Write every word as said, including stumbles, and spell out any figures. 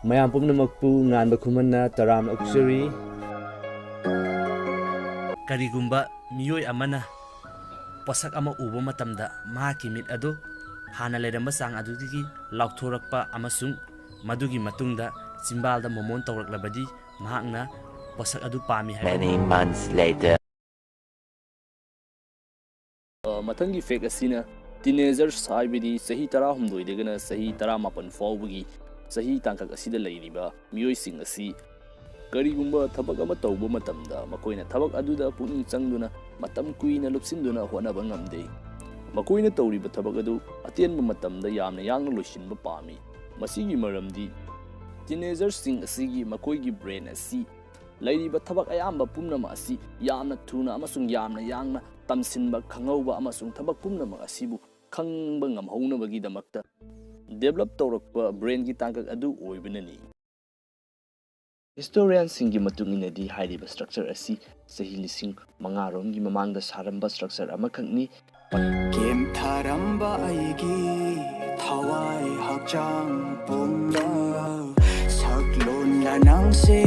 ꯃꯌꯥꯝ ꯄꯨꯝꯅꯃꯛꯄꯨ ꯉꯥꯟꯕ ꯈꯨꯃꯟꯅ ꯇꯔꯥꯝꯅ ꯑꯣꯛꯆꯔꯤ꯫ ꯀꯔꯤꯒꯨꯝꯕ ꯃꯤꯑꯣꯏ ꯑꯃꯅ ꯄꯣꯠꯁꯛ ꯑꯃ ꯎꯕ ꯃꯇꯝꯗ ꯃꯍꯥꯛꯀꯤ ꯃꯤꯠ ꯑꯗꯨ ꯍꯥꯟꯅ ꯂꯩꯔꯝꯕ ꯆꯥꯡ ꯑꯗꯨꯗꯒꯤ ꯂꯥꯎꯊꯣꯔꯛꯄ ꯑꯃꯁꯨꯡ ꯃꯗꯨꯒꯤ ꯃꯇꯨꯡꯗ ꯆꯤꯝꯕꯥꯜꯗ ꯃꯣꯃꯣꯟ ꯇꯧꯔꯛꯂꯕꯗꯤ ꯃꯍꯥꯛꯅ ꯄꯣꯠꯁꯛ ꯑꯗꯨ ꯄꯥꯝꯃꯤ ꯍꯥꯏꯕꯅꯤ꯫ Many months later. ꯑ, ꯃꯊꯪꯒꯤ ꯐꯦꯛ ꯑꯁꯤꯅ ꯇꯤꯅꯦꯖꯔꯁ, ꯍꯥꯏꯕꯗꯤ ꯆꯍꯤ ꯇꯔꯥꯍꯨꯝꯗꯣꯏꯗꯒꯤꯅ ꯆꯍꯤ ꯇꯔꯥꯃꯥꯄꯟ ꯐꯥꯎꯕꯒꯤ ꯆꯍꯤ ꯇꯥꯡꯀꯛ ꯑꯁꯤꯗ ꯂꯩꯔꯤꯕ ꯃꯤꯑꯣꯏꯁꯤꯡ ꯑꯁꯤ ꯀꯔꯤꯒꯨꯝꯕ ꯊꯕꯛ ꯑꯃ ꯇꯧꯕ ꯃꯇꯝꯗ ꯃꯈꯣꯏꯅ ꯊꯕꯛ ꯑꯗꯨꯗ ꯄꯨꯛꯅꯤꯡ ꯆꯪꯗꯨꯅ ꯃꯇꯝ ꯀꯨꯏꯅ ꯂꯨꯞꯁꯤꯟꯗꯨꯅ ꯍꯣꯠꯅꯕ ꯉꯝꯗꯦ꯫ ꯃꯈꯣꯏꯅ ꯇꯧꯔꯤꯕ ꯊꯕꯛ ꯑꯗꯨ ꯑꯇꯦꯟꯕ ꯃꯇꯝꯗ ꯌꯥꯝꯅ ꯌꯥꯡꯅ ꯂꯣꯏꯁꯤꯟꯕ ꯄꯥꯝꯃꯤ꯫ ꯃꯁꯤꯒꯤ ꯃꯔꯝꯗꯤ ꯇꯤꯅꯦꯖꯔꯁꯤꯡ ꯑꯁꯤꯒꯤ ꯃꯈꯣꯏꯒꯤ ꯕ꯭ꯔꯦꯟ ꯑꯁꯤ ꯂꯩꯔꯤꯕ ꯊꯕꯛ ꯑꯌꯥꯝꯕ ꯄꯨꯝꯅꯃꯛ ꯑꯁꯤ ꯌꯥꯝꯅ ꯊꯨꯅ ꯑꯃꯁꯨꯡ ꯌꯥꯝꯅ ꯌꯥꯡꯅ ꯇꯝꯁꯤꯟꯕ, ꯈꯪꯍꯧꯕ ꯑꯃꯁꯨꯡ ꯊꯕꯛ ꯄꯨꯝꯅꯃꯛ ꯑꯁꯤꯕꯨ ꯈꯪꯕ ꯉꯝꯍꯧꯅꯕꯒꯤꯗꯃꯛꯇ ꯗꯦꯕꯂꯞ ꯇꯧꯔꯛꯄ ꯕ꯭ꯔꯦꯟꯒꯤ ꯇꯥꯡꯀꯛ ꯑꯗꯨ ꯑꯣꯏꯕꯅꯅꯤ꯫ ꯍꯤꯁꯇꯣꯔꯤꯌꯥꯟꯁꯤꯡꯒꯤ ꯃꯇꯨꯡ ꯏꯟꯅꯗꯤ ꯍꯥꯏꯔꯤꯕ ꯁ꯭ꯇ꯭ꯔꯛꯆꯔ ꯑꯁꯤ ꯆꯍꯤ ꯂꯤꯁꯤꯡ ꯃꯉꯥ ꯔꯣꯝꯒꯤ ꯃꯃꯥꯡꯗ ꯁꯥꯔꯝꯕ ꯁ꯭ꯇ꯭ꯔꯛꯆꯔ ꯑꯃꯈꯛꯅꯤ꯫ ꯀꯦꯝ ꯊꯥꯔꯝꯕ ꯑꯩꯒꯤ ꯊꯋꯥꯏ ꯍꯛꯆꯥꯡ ꯄꯨꯝꯅꯃꯛ ꯁꯛꯂꯣꯟ ꯂꯅꯥꯡꯁꯤ